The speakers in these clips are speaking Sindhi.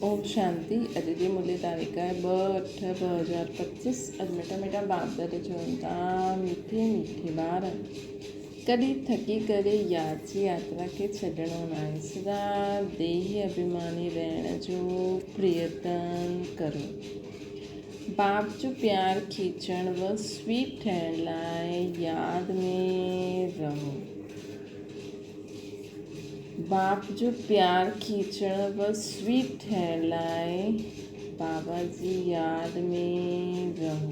اوم شانتي اڄ جي ملي تاريخ آهي ٻه اٺ 2025 اڄ مٺا مٺا بابدر چون ٿا مٺي مٺي ٻار ڪڏهن ٿڪي ڪري ياد جي ياترا کي ڇڏڻو ناهي سدا ديهي اڀيماني رهڻ جو پريتن ڪرو باپ جو پيار کيچڻ و سويٽ ٺهڻ لاء ياد ۾ رهو. باپ جو پيار کيچڻ به سويٽ ٺهڻ لاء بابا جي ياد ۾ رهو.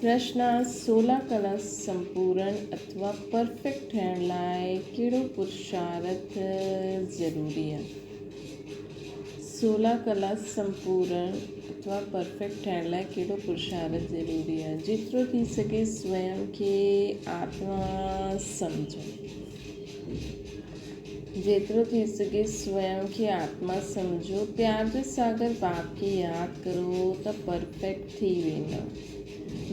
پرشن، سولا ڪلا سمپورڻ اٿوا پرفيڪٽ ٺهڻ لاء ڪهڙو پرشارٿ ضروري آهي؟ سولا ڪلا سمپورڻ اٿوا پرفيڪٽ ٺهڻ لاء ڪهڙو پرشارٿ ضروري آهي؟ جيترو ٿي سگهي سوئم کي آتما سمجهو. جيترو ٿي سگهي سوئم کي آتما سمجهو. پيار جو ساگر باپ کي ياد ڪرو ته پرفيڪٽ ٿي ويندؤ.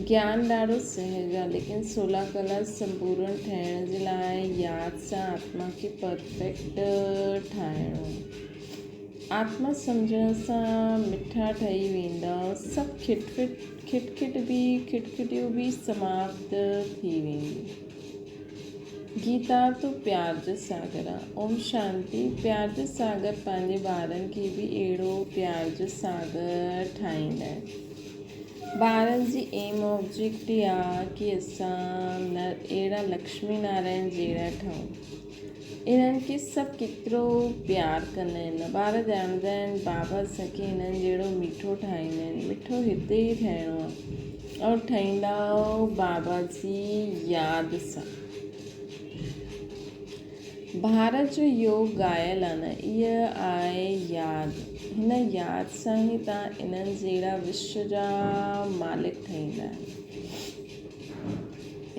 گيان ڏاڍو سهج آهي ليڪن سولا ڪلا سمپورڻ ٺهڻ جي لاء ياد سان آتما کي پرفيڪٽ ٺاهڻو آهي. آتما سمجهڻ سان مٺا ٺهي ويندؤ. سڀ کٽ فٽ کٽ کٽ به کٽکٽيون به سماپت ٿي وينديون. گيتا تون پيار جو ساگر آن. اوم شانتي پيار جو ساگر پنهنجي ٻارن کي به اهڙو پيار جو ساگر ٺاهيندا آهن. ٻارن جي ايم آبجيڪٽ ئي آ ڪي اسان اهڙا لڪشمي نارائڻ جهڙا ٺهون. انهن کي سڀ ڪيترو پيار ڪندا آهن. ٻار ڄاڻندا آهن بابا اسان کي انهن جهڙو مٺو ٺاهيندا آهن. مٺو هتي ئي ٺهڻو آ. اور ٺهيندائو بابا جي ياد سان. ڀارت جو يوگ ڳايل آ نه ايء آهي ياد. هن ياد سان ئي تان انهن جهڙا وشو جا مالڪ ٺهيندا آهيو.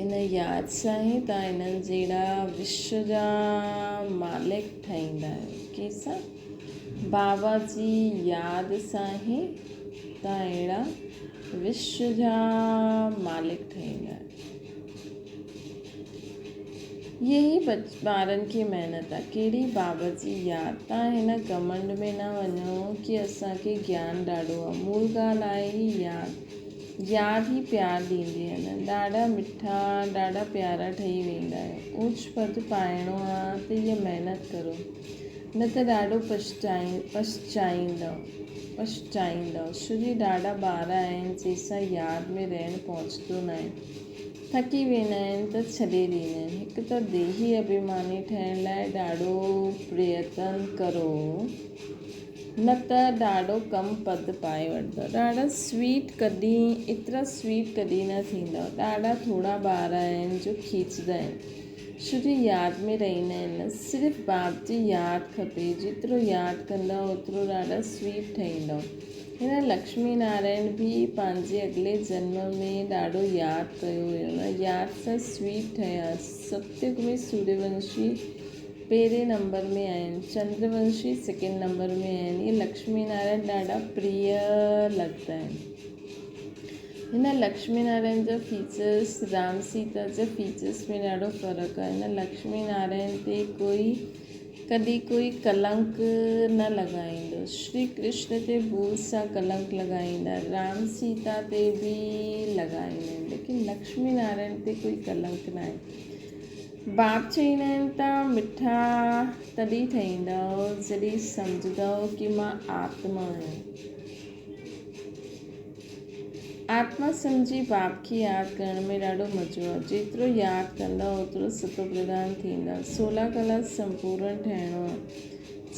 ان ياد سان ئي تان انهن جهڙا وشو جا مالڪ ٺهيندا آهيو. ڪنهن سان؟ بابا جي ياد سان ئي تان اهڙا وشو جا مالڪ ٺهيندا آهن. اهي ئي ٻارن کي محنت آ. ڪهڙي بابا جي ياد. تان هن گهمنڊ ۾ نه وڃو ڪي اسان کي گيان ڏاڍو آ. مول ڳالهه آهي هي ياد. ياد ئي پيار ڏيندي آ نه. ڏاڍا مٺا ڏاڍا پيارا ٺهي ويندا آهيو. اوچ پد پائڻو آ ته هيء محنت ڪرو. نه ته ڏاڍو پڇتائيندؤ. پڇتائيندؤ. شري ڏاڍا ٻار آهن جنهن سان ياد ۾ رهڻ پهچندو ناهي. ٿڪي ويندا آهن ته ڇڏي ڏيندا آهن. هڪ ته ديهي اڀيماني ٺهڻ لاء ڏاڍو پريتن ڪرو نه ته ڏاڍو ڪم پد پائي وٺندؤ. ڏاڍا سويٽ ڪڏهن ايترا سويٽ ڪڏهن نه ٿيندؤ. ڏاڍا ٿورا ٻار آهن جو کيچندا آهن. شري ياد ۾ رهندا آهن نه صرف باپ جي ياد کپي جيترو ياد ڪندؤ اوترو ڏاڍا سويٽ ٺهيندؤ هن لڪشمي نارائڻ به پنهنجي اڳلي جنم ۾ ڏاڍو ياد ڪيو هيو نه ياد سان سويٽ ٺهيا ستيگ ۾ سوريونشي پهرين نمبر ۾ آهن چندرونشي سيڪنڊ نمبر ۾ آهن اهي لڪشمي نارائڻ ڏاڍا پريه لڳندا آهن. هن لڪشمي نارائڻ جا فيچرس رام سيتا جا فيچرس ۾ ڏاڍو فرق آهي هن لڪشمي نارائڻ تي ڪوئي ڪڏهن ڪوئي ڪلنڪ نه لڳائيندو شري ڪرشن تي ڀول سان ڪلنڪ لڳائيندا رام سيتا تي به لڳائيندا آهن ليڪن لڪشمي نارائڻ تي ڪوئي ڪلنڪ نه آهي باپ چئيندا آهن ته مٺا تڏهن ٺهيندؤ جڏهن سمجهندؤ ڪي مان آتما آهيان. آتما سمجهي باپ کي ياد ڪرڻ ۾ ڏاڍو مزو آهي. جيترو ياد ڪندا اوترو ستو پرڌان ٿيندا. سولهه ڪلا سمپورڻ ٺهڻو آهي.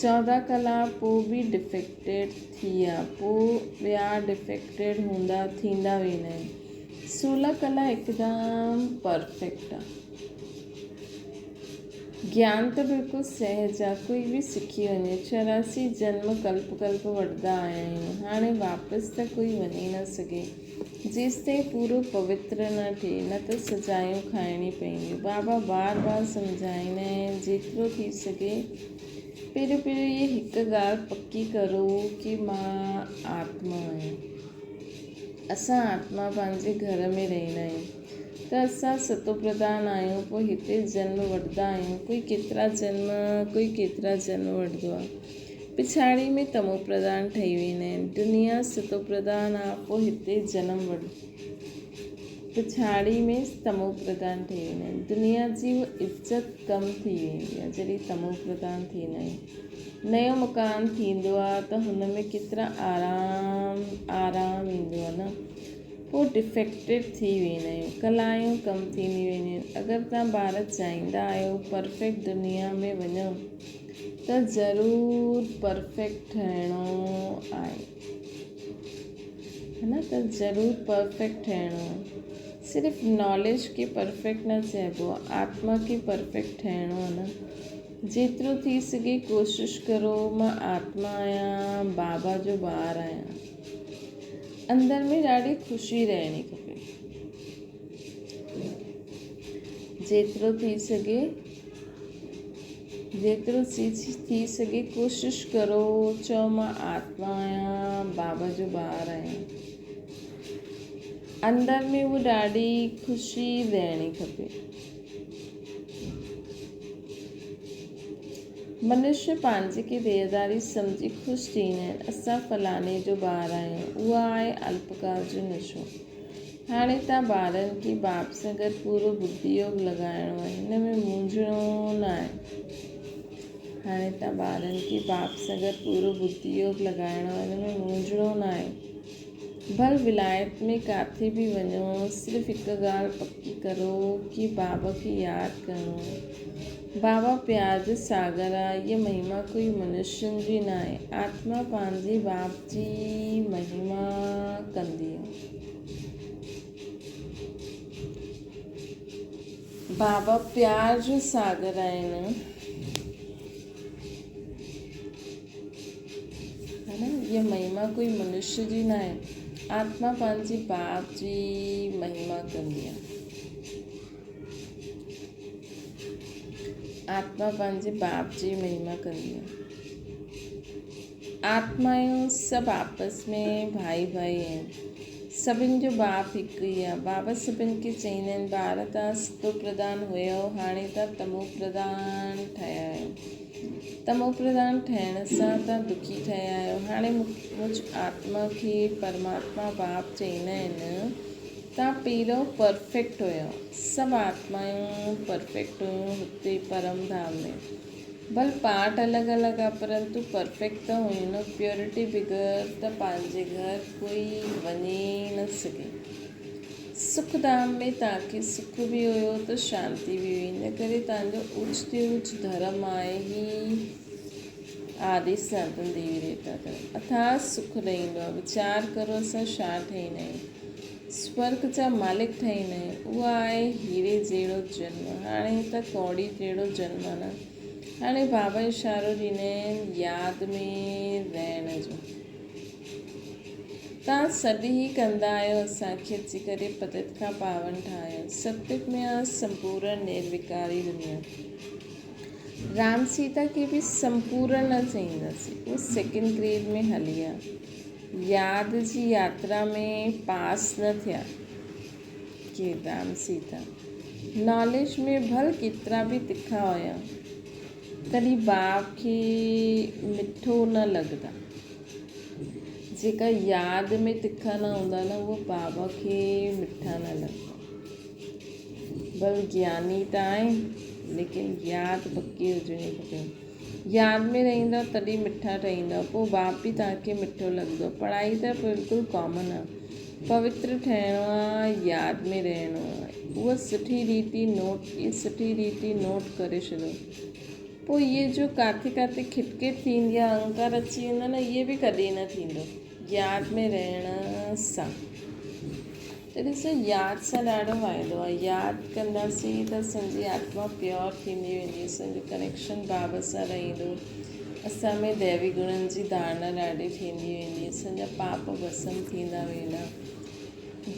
چودا ڪلا پوء به ڊفيڪٽيڊ ٿي آ پوء ٻيا ڊفيڪٽيڊ هوندا ٿيندا ويندا آهن. سولهه ڪلا هڪدم پرفيڪٽ آ. گيان ته بلڪل سهج آ، ڪوئي به سکي وڃي. 84 جنم ڪلپ ڪلپ وٺندا آيا آهيون، هاڻي واپس ته ڪوئي وڃي نه سگهي، جيستائين پورو پوتر نه ٿئي، نه ته سزايون کائڻي پونديون. بابا بار بار سمجهائيندا آهن، جيترو ٿي سگهي پهريون پهريون هيء هڪ ڳالهه پڪي ڪرو ڪي مان آتما آهيان. اسان آتما پنهنجي گهر ۾ رهندا آهيون. ته اسان ستوپرڌان آهيون پوء هتي جنم وٺندا آهيون ڪوئي ڪيترا جنم ڪوئي ڪيترا جنم وٺندو آهي. پڇاڙي ۾ تمو پرڌان ٺهي ويندا آهن. دنيا ستو پرڌان آ پوء هتي جنم وٺ پڇاڙي ۾ تمو پرڌان ٺهي ويندا آهن. دنيا جي به عزت ڪم ٿي ويندي آ جڏهن تمو پرڌان ٿيندا آهيون. نيو مڪان ٿيندو آ ته هن ۾ ڪيترا آرام آرام ايندو آ نه. پوء ڊفيڪٽيڊ ٿي ويندا آهيون. ڪلايون ڪم ٿينديون وينديون آهن. اگر توهان ٻار چاهيندا آهيو پرفيڪٽ دنيا ۾ وڃو ته ضرور پرفيڪٽ ٺهڻو آهي. ها نه ته ضرور پرفيڪٽ ٺهڻو آهي. صرف ناليج کي پرفيڪٽ نه چئبو آهي آتما کي پرفيڪٽ ٺهڻو آهي نه. جيترو ٿي سگهي ڪوشش ڪرو مان آتما آهيان بابا جو ٻار آهيان. اندر ۾ ڏاڍي خوشي رهڻي کپي. جيترو ٿي سگهي جيترو ٿي سگهي ڪوشش ڪرو چئو مان آتما آهيان بابا جو ٻار آهيان. اندر ۾ به ڏاڍي خوشي رهڻي کپي. منشي پنهنجي کي ديهداري سمجهي خوش ٿيندا آهن، اسان فلاڻي جو ٻار آهيون، اها آهي الپڪال جو نشو. هاڻي تان ٻارن کي باپ سان گڏ پورو ٻڌي يوگ لڳائڻو آهي، هن ۾ مونجهڻو نه آهي. هاڻي تان ٻارن کي باپ سان گڏ پورو ٻڌي يوگ لڳائڻو آهي، هن ۾ مونجهڻو نه آهي. ڀل ولايت ۾ ڪاٿي به وڃو، صرف هڪ ڳالهه پڪي ڪرو ڪي بابا کي ياد ڪرڻو آهي. بابا پيار جو ساگر آ، هيء مهما ڪوئي منشين جي ناهي، آتما پنهنجي باپ جي مهما ڪندي آ. بابا پيار جو ساگر آهن. ها نه هيء مهما ڪوئي منشي جي ناهي، آتما پنهنجي باپ جي مهما ڪندي آهي. آتما پنهنجي باپ جي مهما ڪندي آهي. آتمائون سڀ آپس ۾ ڀائي ڀائي آهن. سڀن جو باپ هڪ ئي آهي. بابا سڀن کي چئيندا آهن، ٻار توهان ستو پرڌان هيؤ، هاڻي توهان تمو پرڌان ٺهيا آهيو. تمو پرڌان ٺهڻ سان توهان دکي ٺهيا آهيو. هاڻي مجھ آتما کي پرماتما باپ چئيندا آهن. توهان پهريون پرفيڪٽ هيؤ. سڀ آتمائون پرفيڪٽ هيون هتي پرم ڌام ۾. ڀل پارٽ الڳ الڳ آ پرنتو پرفيڪٽ ته هيون نه. پيورٽي بغير ته پنهنجي گهر ڪوئي وڃي ئي نه سگهي. سک ڌام ۾ توهان کي سک به هيو ته شانتي به هئي، ان ڪري توهان جو اوچ تي اوچ ڌرم آهي هي آدي سناتن ديوي ديوتا ڌرم. اٿاهه سک ڏئيندو آهي. ويچار ڪرو اسان ڇا ٺهيندا آهيون؟ سورڳ جا مالڪ ٺهيندا آهيون. اهو آهي هيري جهڙو جنم. هاڻي ته ڪوڙي جهڙو جنم آهي نه. هاڻي بابا اشارو ڏيندا آهن ياد ۾ رهڻ جو. توهان سڏ ئي ڪندا آهيو اسان کي اچي ڪري پتت کان پاون ٺاهيو. ستيگ ۾ آ سمپورن نرويڪاري دنيا. رام سيتا کي به سمپورن نه چئينداسين. اهي سيڪنڊ گريڊ ۾ هلي ويا. ياد جي ياترا ۾ پاس نه ٿيا. ڪي رام سيتا ناليج ۾ ڀل ڪيترا به تکا هيا ڪڏهن باپ کي مٺو نه لڳندا. جيڪا ياد ۾ تکا نه هوندا نه اهي بابا کي مٺا نه لڳندا. ڀل گياني ته آهن ليڪن ياد پڪي هجڻي کپي. ياد ۾ رهندا تڏهن مٺا ٺهيندا پوء باپ به توهان کي مٺو لڳندو. پڙهائي ته بلڪل ڪامن آهي. پوتر ٺهڻو آهي ياد ۾ رهڻو آهي. اها سٺي ريتي نوٽ اهي سٺي ريتي نوٽ ڪري ڇڏو. پوء اهي جو ڪاٿي ڪاٿي کٽ کٽ ٿيندي آهي اهنڪار اچي ويندو آهي نه اهي به ڪڏهن نه ٿيندو ياد ۾ رهڻ سان ته ڏسو ياد سان ڏاڍو فائدو آهي ياد ڪنداسين ته اسان جي آتما پيور ٿيندي ويندي اسان جو ڪنيڪشن بابا سان رهندو اسان ۾ ديوي گڻن جي ڌارڻا ڏاڍي ٿيندي ويندي اسان جا پاپ ڀسم ٿيندا ويندا.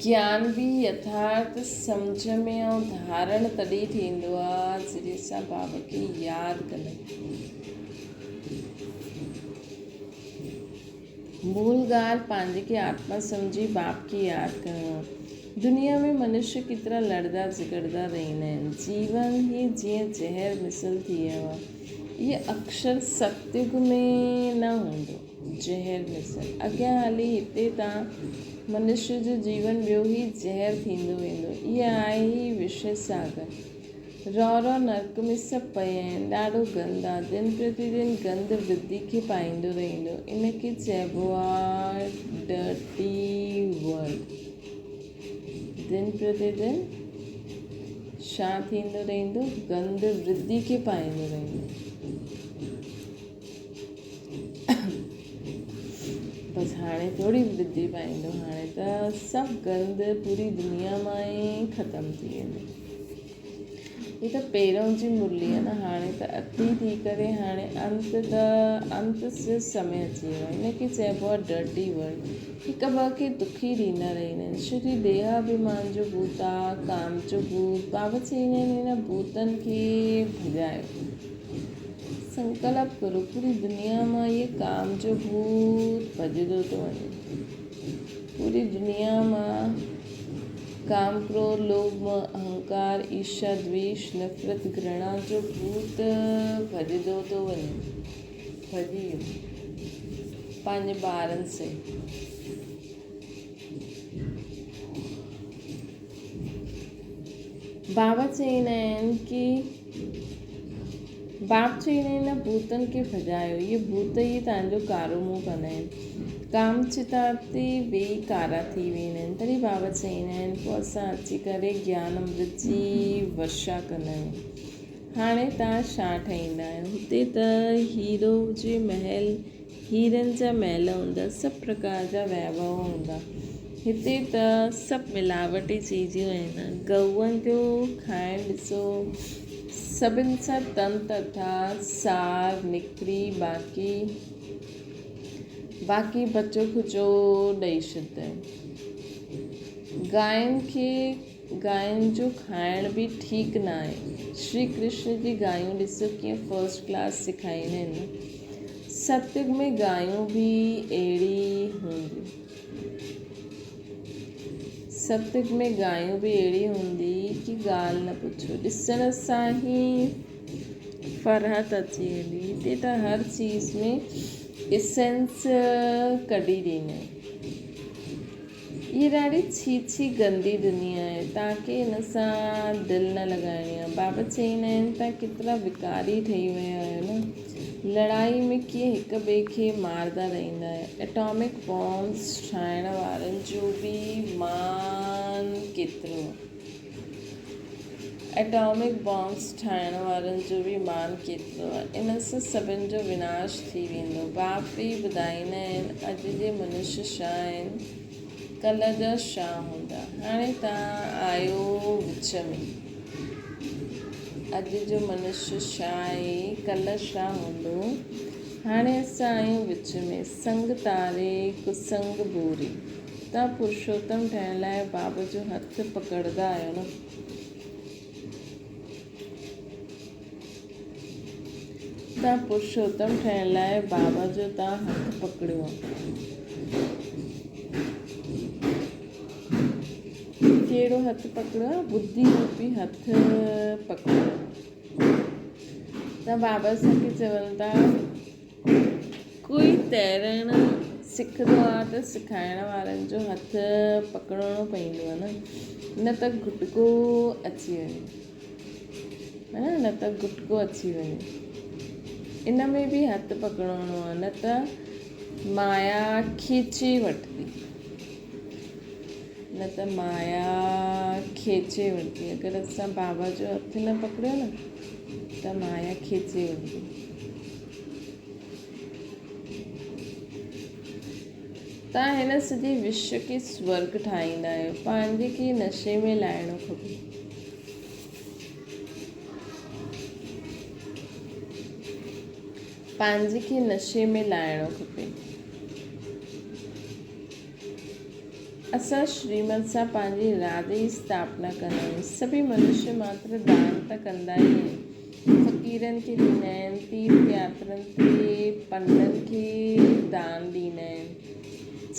گيان به يٿارٿ سمجهه ۾ ۽ ڌارڻ تڏهن ٿيندو آهي جڏهن اسان بابا کي ياد ڪندا آهيون. مول ڳالهه پنهنجي کي آتما سمجهي باپ کي ياد ڪرڻو آهي. دنيا ۾ منشيه ڪيترا لڙدا جهڳڙدا رهندا آهن. جيون ئي جيئن زهر مثل ٿي ويو آهي. اهي اڪشر ستيگ ۾ نه هوندو. زهر مثل. اڳيان هلي هتي تان منشيه جو جيون ٻيو ئي زهر ٿيندو ويندو. اهي آهي ئي وش ساگر. رئو رئو نرڪ ۾ سڀ پيا آهن. ڏاڍو گند آ. دن پرتي دن گند ورڌي کي پائيندو رهندو. ان کي چئبو آ ڊرٽي ورلڊ. دن پرتي دن ڇا ٿيندو رهندو؟ گند ورڌي کي پائيندو رهندو. بس هاڻي ٿوري ورڌي پائيندو، هاڻي ته سڀ گند پوري دنيا مان ئي ختم ٿي ويندو. هي ته پهريون جي مرلي آهي نه، هاڻي ته اتي ٿي ڪري هاڻي انت ته انت جو سمي اچي ويو آهي. هن کي چئبو آهي ڊرٽي ورلڊ. هڪ ٻه کي دکي ڏيندا رهندا آهن. شري ديهاڀيمان جو ڀوت آ، ڪام جو ڀوت. بابا چئيندا آهن هن ڀوتن کي ڀڄايو. سنڪلپ ڪرو پوري دنيا مان هيء ڪام جو ڀوت ڀڄندو ٿو وڃي. پوري دنيا مان ڪام، ڪروڌ، لوڀ، موه، اهنڪار، ايرشا، دويش، نفرت، گهرڻا جو ڀوت ڀڄندو ٿو وڃي. ڀڄي ويو پنهنجي ٻارن سين. بابا چئيندا آهن ڪي باپ چئيندا آهن نه ڀوتن کي ڀڄايو اهي ڀوت ئي توهان جو ڪارو منهن ڪندا آهن ڪام چتا تي ويهي ڪارا ٿي ويندا آهن تڏهن بابا چئيندا آهن پوء اسان اچي ڪري گيان امرت جي ورشا ڪندا آهيون هاڻي توهان ڇا ٺاهيندا آهيو هتي ته هيرو جي محل هيرن جا محل هوندا، سڀ پرڪار جا ويڀو هوندا. هتي ته سڀ ملاوٽي چيزون آهن. گئوئن جو کائڻ ڏسو، سڀن سان تن تٿا سار نڪري باقي باقي بچو کچو ڏئي ڇڏندا آهن. گانئن کي گانئن جو کائڻ به ٺيڪ نه آهي. شري ڪرشن جي گانيون ڏسو ڪيئن فرسٽ ڪلاس سکائيندا آهن. ستيگ ۾ گانيون به اهڙي هونديون. ستيگ ۾ گانيون به اهڙي هوندي ڪي ڳالهه نه پڇو. ڏسڻ سان ئي فرحت اچي ويندي. هتي ته هر چيز ۾ اسينس ڪڍي ڏيندا آهن. هيء ڏاڍي ڇي ڇي گندي دنيا آهي، توهان کي هن سان دل نه لڳائڻي آهي. بابا چئيندا آهن، توهان ڪيترا وڪاري ٺهي ويا آهيو نه. لڙائي ۾ ڪيئن هڪ ٻئي کي ماردا رهندا آهيو. ائٽامڪ بامز ٺاهڻ وارن جو به مان ڪيترو آهي. ائٽامڪ بامز ٺاهڻ وارن جو به مان ڪيترو آهي. ان سان سڀن جو وناش ٿي ويندو. باپ به ٻڌائيندا آهن، اڄ جي منش ڇا آهن، ڪلهه جا ڇا هوندا. هاڻي توهان آهيو وچ ۾. اڄ جو منش ڇا آهي، ڪلهه ڇا هوندو. هاڻي اسان آهيون وچ ۾. سنگ تاري ڪسنگ ڀوري. توهان پرشوتم ٺهڻ لاء باب جو هٿ پڪڙندا آهيو نه. توهان پرشوتم ٺهڻ لاء بابا جو توهان هٿ پڪڙيو آهي. ڪهڙو هٿ پڪڙيو آهي؟ ٻڌي روپي هٿ پڪڙيو آهي. ته بابا اسان کي چون ٿا ڪوئي ترڻ سکندو آ ته سکائڻ وارن جو هٿ پڪڙڻو پوندو آ نه نه ته گهٽڪو اچي وڃي ها نه ته گهٽڪو اچي وڃي ان ۾ به هٿ پڪڙڻو آ نه ته مايا کيچي وٺندي نه ته مايا کيچي وٺندي اگر اسان بابا جو هٿ نه پڪڙيو نه ته مايا کيچي وٺندي. توهان هن سڄي وشو کي سورڳ ٺاهيندا آهيو. پنهنجي کي نشي ۾ لاهڻو کپي. پنهنجي کي نشي ۾ لاهڻو کپي. اسان شريمت سان پنهنجي ارادي جي اسٿاپنا ڪندا آهيون. سڀئي منشيه ماتر دان ته ڪندا ئي آهن. فقيرن کي ڏيندا آهن، تيرٿ ياترن تي پنڊن کي دان ڏيندا آهن.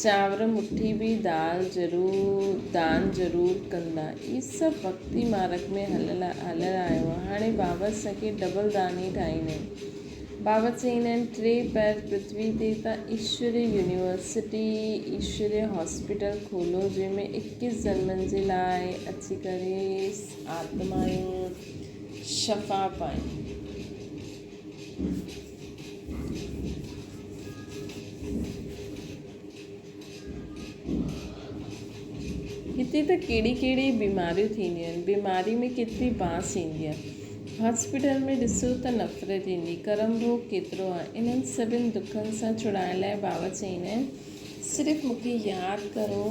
چانور مٺي به دال ضرور دان ضرور ڪندا. اهي سڀ ڀڳتي مارگ ۾ هليل آيو آهي. هاڻي بابا اسان کي ڊبل داني ٺاهيندا آهن. بابا چئيندا آهن ٽي پهر پرٿوي تي ته ايشوري يونيورسٽي، ايشوري هاسپيٽل کولو جنهن ۾ اڪيس جنمن جي لاء اچي ڪري آتمائون شفا پائين. هتي ته ڪهڙي ڪهڙي بيماريون ٿينديون آهن، بيماري ۾ ڪيتري بانس ايندي آهي. هاسپيٽل ۾ ڏسو ته نفرت ايندي، ڪرم ڀوڳ ڪيترو آهي. انهن سڀن دکن سان ڇڙائڻ لاء بابا چئيندا آهن، صرف مون کي ياد ڪرو،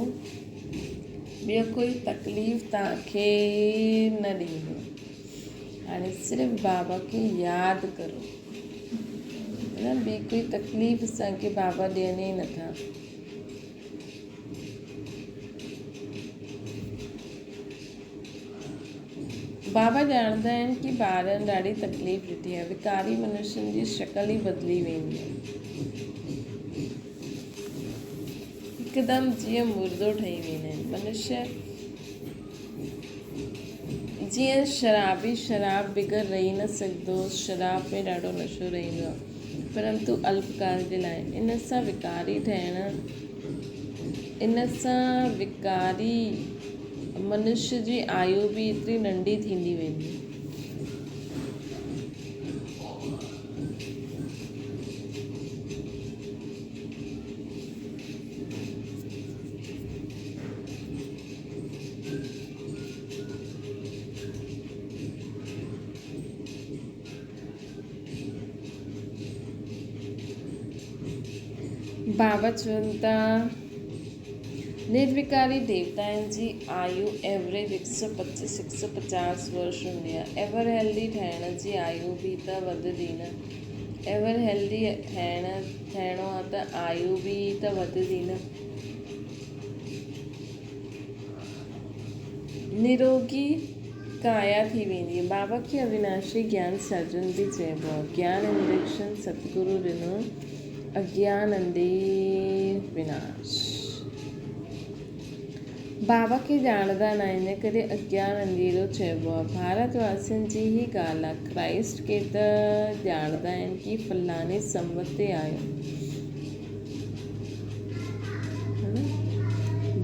ٻيو ڪوئي تڪليف توهان کي نه ڏيندو. هاڻي صرف بابا کي ياد ڪرو. نه ٻي ڪوئي تڪليف اسان کي بابا ڏين ئي نٿا. بابا ڄاڻندا آهن ڪي ٻارن ڏاڍي تڪليف ڏٺي آهي. وڪاري منشين جي شڪل ئي بدلي ويندي آهي. هڪدم جيئن مردو ٺهي ويندا آهن. منشي جيئن شرابي شراب بغير رهي نه سگهندو، شراب ۾ ڏاڍو نشو رهندو آهي، پرنتو الپ ڪال جي لاء. ان سان وڪاري ٺهڻ، ان سان وڪاري منشي جي آيو به ايتري ننڍي ٿيندي ويندي. بابا چون ٿا نروڪاري ديوتائن جي آيو ايوريج هڪ سؤ پچيس هڪ سؤ پچاس ورش هوندي آهي. ايور هيلدي ٺهڻ جي آيو به ته وڌندي نه. ايور هيلدي ٺهڻ ٺهڻو آهي ته آيو به ته وڌندي نه. نروڳي ڪايا ٿي ويندي. بابا کي اويناشي گيان سرجن به چئبو آهي. گيان انجيڪشن ستگرو ڏنو، اگيان انڌير وناش. بابا کي ڄاڻندا ناهن ان ڪري اگيان انڌيرو چئبو آهي. ڀارت واسين جي هي ڳالهه آهي. ڪرائسٽ کي ته ڄاڻندا آهن ڪي فلاڻي سنوت تي آيو.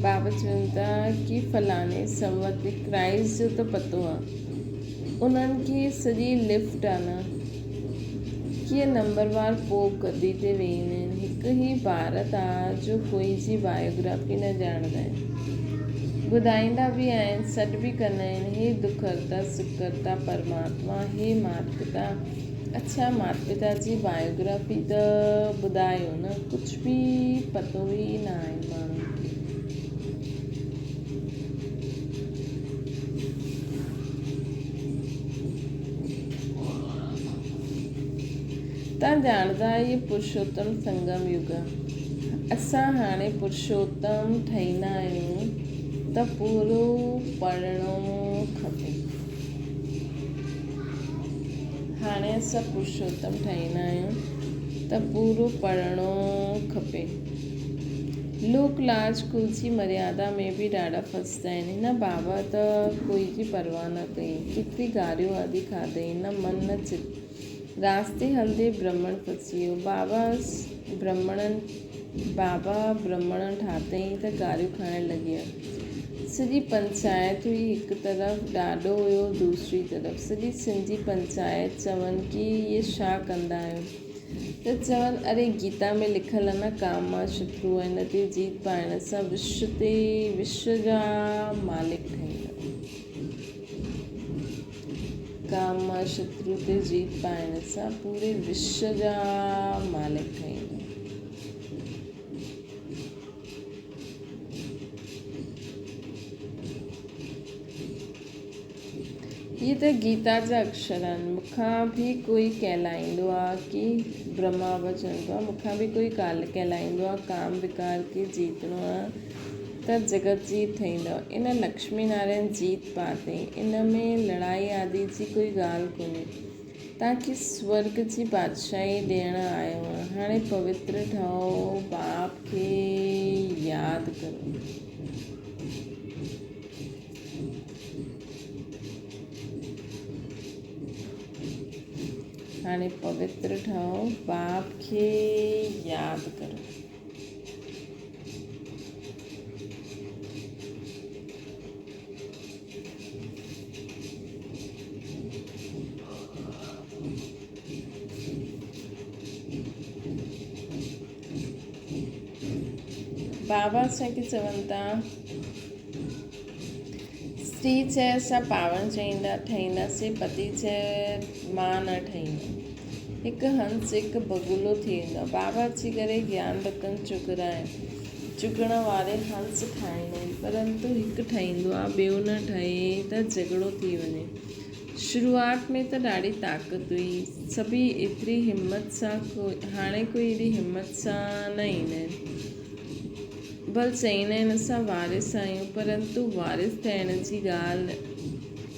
بابا چون ٿا ڪي فلاڻي سنوت تي ڪرائسٽ جو ته پتو آ. انهن کي سڄي لفٽ آ نه. ڪيئن نمبروار پوپ گدي تي ويهندا آهن. هڪ هي ڀارت آ جو ڪوئي جي بايوگرافي نه ڄاڻندا آهن. ٻڌائيندا به آهن سڏ به ڪندا آهن هي دک هرتا سک ڪرتا پرماتما هي مات پتا. اڇا مات پتا جي بايوگرافي ته ٻڌايو نه ڪجهه به پتو ئي نه آهي ماڻهن کي. تان ڄاڻندا آهيو هي پرشوتم سنگم يگ آ. اسان هاڻي پرشوتم ٺهيندا آهيون ته پورو پڙهڻو کپي. هاڻي اسان پرشوتم ٺهيندا آهيون ته پورو پڙهڻو کپي. لوڪ لاج ڪل جي مريادا ۾ به ڏاڍا ڦسدا آهن. هن بابا ته ڪوئي جي پرواهه نه ڪئي. ڪيتري گاريون آدي کاڌئين، نه من نه چت. راستي هلندي برهمڻ ڦسي ويو. بابا برهمڻن بابا برهمڻ ٺاهتئين ته گاريون کائڻ لڳي ويا. سڄي پنچائت هئي هڪ طرف، ڏاڏو هيو دوسري طرف. سڄي سنڌي پنچائت چون ڪي اهي ڇا ڪندا آهيو؟ ته چون اري گيتا ۾ لکيل آ نه ڪام مان شترو ۽ ان تي جيت پائڻ سان وشو تي وشو جا مالڪ ٺهيندا. ڪام مان شترو تي جيت پائڻ سان پوري وشو جا مالڪ ٺهيندا. هي ته گيتا جا اڪشر آهن. مون کان به ڪوئي ڪهلائيندو آ ڪي برهما به چوندو آ مون کان به ڪوئي ڪهلائيندو آ ڪام وڪار کي جيتڻو آ ته جڳت جيت ٺهيندو. ان لڪشمي نارائڻ جيت پاتئين. ان ۾ لڙائي آدي جي ڪوئي ڳالهه ڪونهي. توهان کي سورڳ جي بادشاهي ڏيڻ آيو آهيان. هاڻي پوتر ٺهو، باپ کي ياد ڪرو. هاڻي. هاڻي پوتر ٺهو، باپ کي ياد ڪرو. بابا اسان کي چون ٿا استري چئي اسان پاون چئيندا ٺهينداسين پتي چئي مان نه ٺهيندم هڪ هنس هڪ بگلو ٿي ويندو آهي بابا اچي ڪري گيان رتن چگرائي چگڻ واري هنس ٺاهيندا آهن پرنتو هڪ ٺهيندو آهي ٻيو نه ٺهي ته جهڳڙو ٿي وڃي شروعات ۾ ته ڏاڍي طاقت هئي، سڀئي ايتري همت سان هاڻي ڪوئي ايڏي همت سان نه ايندا آهن. ڀل چئيندا آهن اسان وارث آهيون پرنتو وارث ٺهڻ جي ڳالهه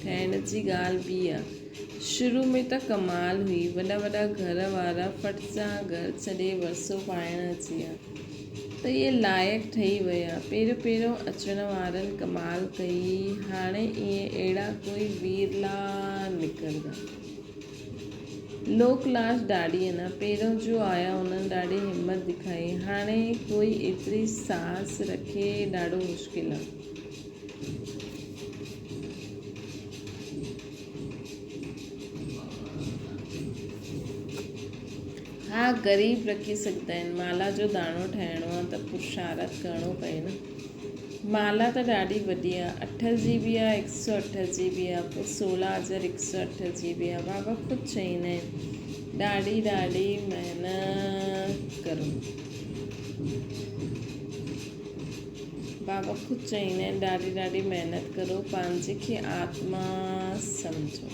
ٺهڻ جي ڳالهه ٻي آهي. شروع ۾ ته ڪمال هئي، وڏا وڏا گهر وارا ڦٽ سان گهر ڇڏي ورثو پائڻ اچي ويا. ته اهي لائق ٺهي ويا. پهريون پهريون اچڻ وارن ڪمال ڪئي. هاڻي ائين اهڙا ڪوئي ويرلا نڪرندا. لوڪ لاش ڏاڍي انا. پهريون جو آيا انهن ڏاڍي همت ڏکائي. هاڻي ڪوئي ايتري ساهس رکي ڏاڍو مشڪل آ. ها غريب رکي سگهندا آهن. مالا جو داڻو ٺاهڻو آ ته پرشارت ڪرڻو پئي نه. مالا ته ڏاڍي وڏي آ. اٺ جي به آ هڪ سو اٺ جي به آ پوء سولهن هزار هڪ سو اٺ جي به آ. بابا خود چئيندا آهن ڏاڍي ڏاڍي محنت ڪرو. بابا خود چئيندا آهن ڏاڍي ڏاڍي محنت ڪرو پنهنجي کي آتما سمجهو.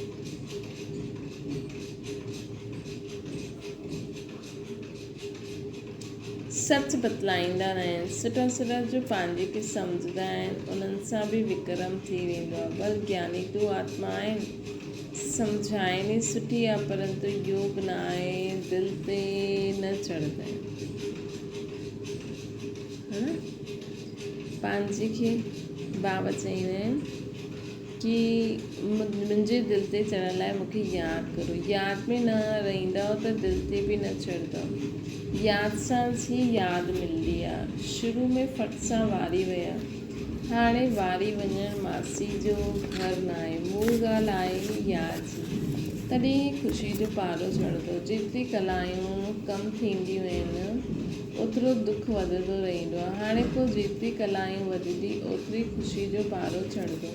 سچ بتلائيندا رهن. سٺا سٺا جو پنهنجي کي سمجهندا آهن انهن سان به وڪرم ٿي ويندو آهي. ڀل گياني تو آتما آهن سمجهائڻي سٺي آهي پرنتو يوگ نه آهي دل تي نه چڙهندا آهن. ها نه پنهنجي کي بابا چئيندا آهن. ڪي منهنجي دل تي چڙهڻ لاء مون کي ياد ڪرو. ياد ۾ نه رهندؤ ته دل تي به نه چڙهندؤ. ياد سان ئي ياد ملندي آ. شروع ۾ ڦٽ سان واري ويا. هاڻي واري وڃڻ ماسي جو گهر ناهي. مول ڳالهه آهي ئي ياد جي. تڏهن ئي خوشي جو پارو چڙهندو. جيتري ڪلايون ڪم ٿينديون آهن، اوترو دک وڌندو رهندو آ. هاڻي پوء جيتري ڪلايون وڌندي، اوتري خوشي جو پارو چڙهندو.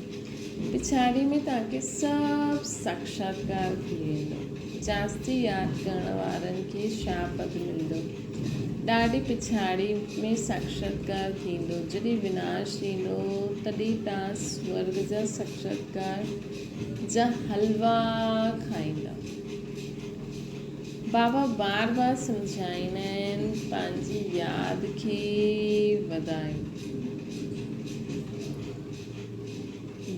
پڇاڙي ۾ توهان کي سڀ ساڪشاتڪار ٿي ويندو. جاستي ياد ڪرڻ وارن کي ڇا پد ملندو؟ ڏاڍي پڇاڙي ۾ ساڪشاتڪار ٿيندو. جڏهن وناش ٿيندو، تڏهن توهان سورڳ جا ساڪشاتڪار جا حلوا کائيندا. بابا بار بار سمجهائيندا آهن، پنهنجي ياد کي وڌايو.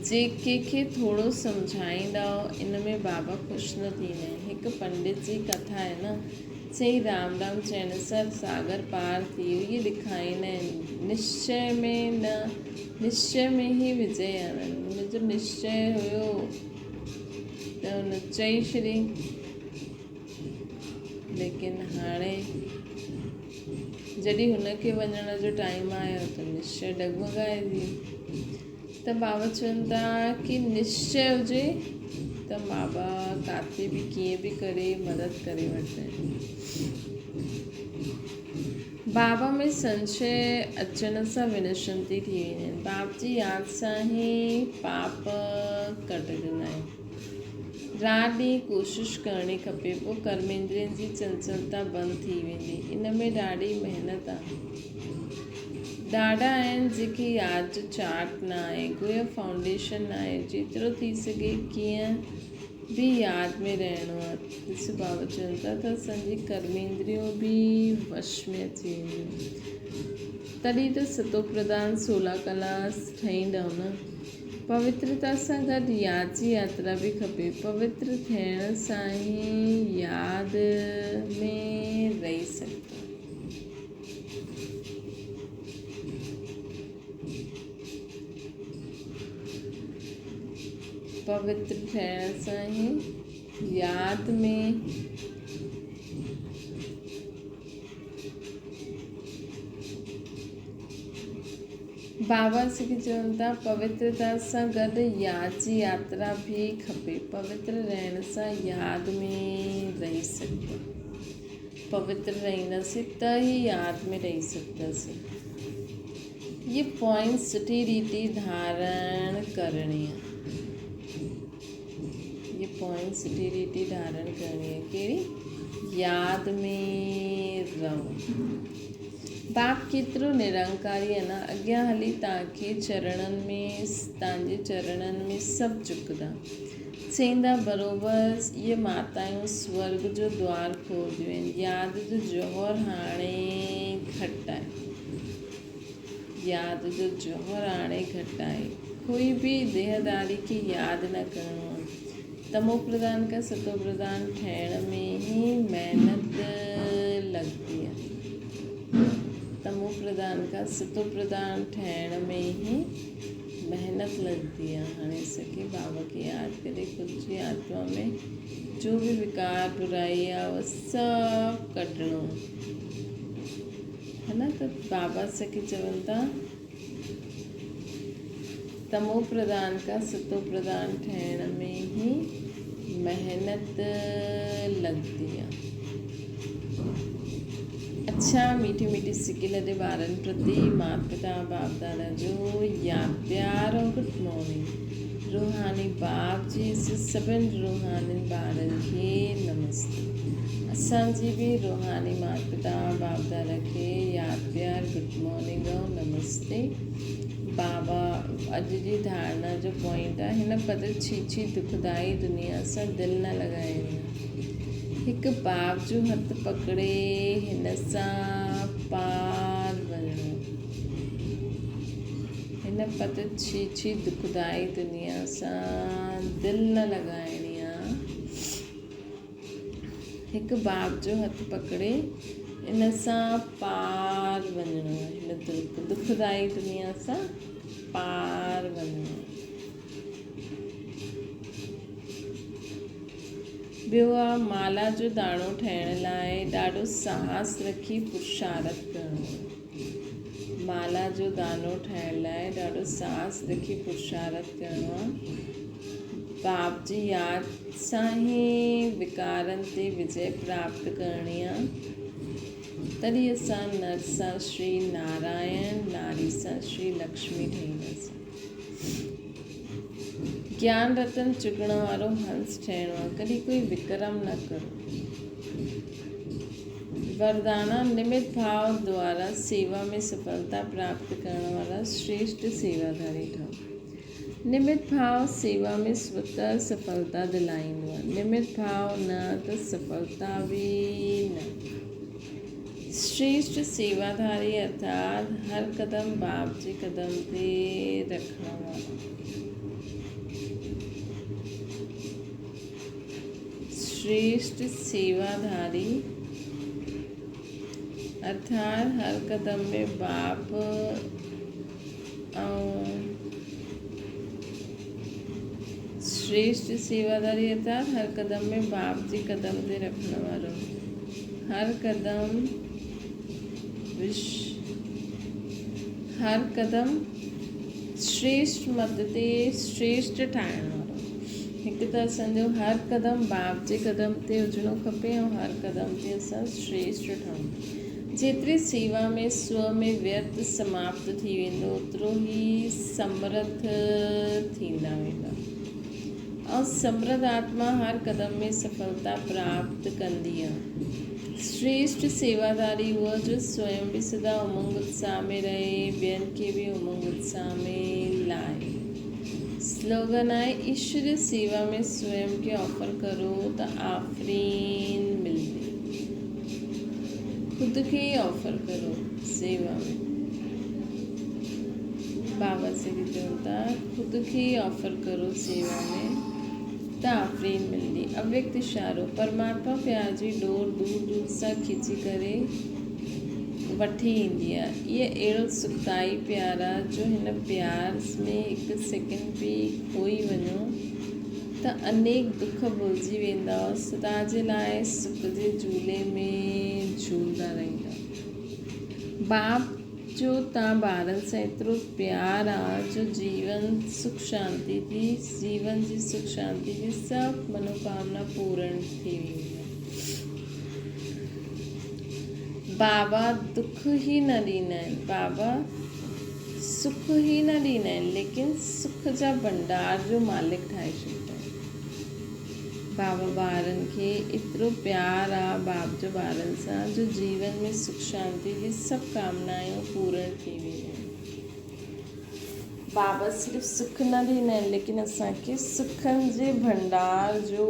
جيڪي کي ٿورو سمجهائيندائو ان ۾ بابا خوش نه ٿيندا آهن. هڪ پنڊت جي ڪٿا آهي نه، چئي رام رام چئڻ سان ساگر پار ٿي ويو. اهي ڏکائيندا آهن نشچي ۾ نه نشچي ۾ ئي وجي آڻن. هن جو نشچي هيو ته هن چئي ڇڏي ليڪن هاڻي جڏهن هن کي وڃڻ جو ٽائيم آيو ته نشچي ڊگمگائي ويو. ته بابا چون ٿا ڪي نشچي هجي ته بابا ڪاٿي به ڪيئن به ڪري مدد ڪري وٺندا آهن. بابا ۾ سنشي اچڻ سان ونشنتي ٿي ويندا آهن. باپ جي ياد سان ئي پاپ ڪٽجندا آهن. رات ڏينهن ڪوشش ڪرڻي کپي پوء ڪرميندرين جي چنچلتا بند ٿي ويندي. ان ۾ ڏاڍي محنت آهي. ڏاڍا آهن جيڪي ياد جو چارٽ نه آهي، گويا فائونڊيشن نه آهي، جيترو ٿي سگهي ڪيئن به ياد ۾ رهڻو آهي. ڏس بابا چون ٿا ته اسان جي ڪرميندريون به وش ۾ اچي وينديون. تڏهن ته ستو پرڌان سولا ڪلاس ٺهيندؤ نه. پوترتا سان گڏ ياد جي ياترا به کپي. پوتر ٿيڻ سان ئي ياد ۾ رهي سگهبو. پوتر ٿيڻ سان ئي ياد ۾. بابا سکي چون ٿا، پوترتا سان گڏ ياد جي ياترا به کپي. پوتر رهڻ سان ياد ۾ رهي سگهبو. پوتر رهنداسين ته ئي ياد ۾ رهي سگهنداسين. هي پوائنٽ سٺي ريتي ڌارڻ ڪرڻي آهي. هي پوائنٽ سٺي ريتي ڌارڻ ڪرڻي آهي. ڪهڙي؟ ياد ۾ رهو. باپ ڪيترو نرنڪاري آهي نه، اڳيان هلي توهان کي چرڻن ۾ توهان جي چرڻن ۾ سڀ جهڪندا. چئيندا بروبر اهي ماتايون سورڳ جو دوار کولنديون آهن. ياد جو جوهر هاڻي گهٽ آهي. ياد جو جوهر هاڻي گهٽ آهي. ڪوئي به ديهداري کي ياد نه ڪرڻو آهي. تمو پرڌان کان ستو پرڌان ٺهڻ ۾ ئي محنت لڳندي آهي. تمو پرڌان کان ستو پرڌان ٺهڻ ۾ ئي محنت لڳندي آهي. هاڻي اسان کي بابا کي ياد ڪري خود جي آتما ۾ جو به وڪار برائي آهي اهو سڀ ڪڍڻو آهي نه ته بابا اسان کي چون ٿا تمو پرڌان کان ستو پرڌان ٺهڻ ۾ ئي محنت لڳندي آ. اڇا ميٺي ميٺي سڪي لڏي ٻارن پرتي مات پتا باپ دادا جو ياد پيار ۽ گڊ مارننگ. روحاني باپ جي سڀن روحانين ٻارن کي نمستي. اسان جي به روحاني مات پتا باپ دادا کي ياد پيار گڊ مارننگ ۽ نمستي. بابا اڄ جي ڌارڻا جو پوائنٽ آ هن پد ڇيڇي دکدائي دنيا سان دل نه لڳائڻي آ. هڪ باپ جو هٿ پڪڙي هن سان پار وڃڻو آ. هن پد ڇيڇي دکدائي دنيا سان دل نه لڳائڻي آ. هڪ باپ جو هٿ پڪڙي ان سان پار وڃڻو آهي. هن دکدائي دنيا سان پار وڃڻو آهي. ٻيو آ مالا جو داڻو ٺهڻ لاء ڏاڍو ساهس رکي پرشارٿ ڪرڻو آهي. مالا جو دانو ٺاهڻ لاء ڏاڍو ساهس رکي پرشارٿ ڪرڻو آهي. باپ جي ياد سان ئي وڪارن تي وجئه پراپت ڪرڻي آ. تڏهن اسان نر سان شري نارائڻ، ناري سان شري لڪشمي ٺهينداسين. گيان رتن چڳڻ وارو هنس ٺهڻو آ. ڪڏهن ڪوئي وڪرم نه ڪرو. وردانا نمت ڀاو دوارا سيوا ۾ سڦلتا پراپت ڪرڻ وارا شريشٽ سيواڌاري ٺهو. نمت ڀاو سيوا ۾ سوتر سڦلتا دلائيندو آهي. نمت ڀاو نه ته سڦلتا به نه. شريشٽ سيواڌاري ارٿات هر قدم باپ جي قدم تي رکڻ وارو. شريشٽ سيواڌاري ارٿات هر قدم ۾ باپ ۽ شريشٽ سيواڌاري ارٿات هر قدم ۾ باپ جي قدم تي رکڻ وارو. هر قدم هر قدم شريشٽ مت تي شريشٽ ٺاهڻ وارو. هڪ ته اسان جو هر قدم باپ جي قدم تي هجڻو کپي ۽ هر قدم تي اسان شريشٽ ٺهون. جيتري سيوا ۾ سو ۾ ويرٿ سماپت ٿي ويندو اوترو ئي سمرٿ ٿيندا ويندا ۽ سمرڌ آتما هر قدم ۾ سڦلتا پراپت ڪندي آهي. شريشٽ سيواداري اهو جو سوئم به سدا امنگ اتساهه ۾ رهي ٻين کي به امنگ اتساهه ۾ لائي. سلوگن آهي ايشور جي سيوا ۾ سوئم کي آفر ڪرو ته آفرين ملندي. خود کي ئي آفر ڪرو سيوا ۾. بابا سري چون ٿا خود کي ئي آفر ڪرو سيوا ۾ ته آفرين ملندي. اويڪت اشارو، پرماتما پيار جي ڏور دور دور سان کيچي ڪري وٺي ايندي آ. اهي اهڙو سکدائي پيار آ جو هن پيار ۾ هڪ سيڪنڊ به کوئي وڃو ته انيڪ دک ڀلجي ويندؤ، سدا جي لاء سک جي جهولي ۾ جهولندا رهندا. باپ جو توهان ٻارن سان ايترو پيار آ جو جيون سک شانتي جي جيون جي سک شانتي جي سڀ منوڪامنا پورڻ ٿي ويندي آ. بابا دک ئي نه ڏيندا آهن بابا سک ئي نه ڏيندا آهن ليڪن سک جا ڀنڊار جو مالڪ ٺاهي ڇڏيندا آهن. بابا ٻارن کي ايترو پيار آ باب جو ٻارن سان جو جيون ۾ سک شانتي جي سڀ ڪامنايون پورڻ ٿي وينديون آهن. بابا صرف سک نه ڏيندا آهن ليڪن اسان کي سکن جي ڀنڊار جو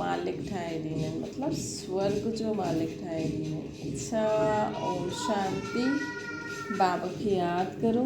مالڪ ٺاهي ڏيندا آهن مطلب سورگ جو مالڪ ٺاهي ڏيندا آهن. اڇا اوم شانتي. بابا کي ياد ڪرو.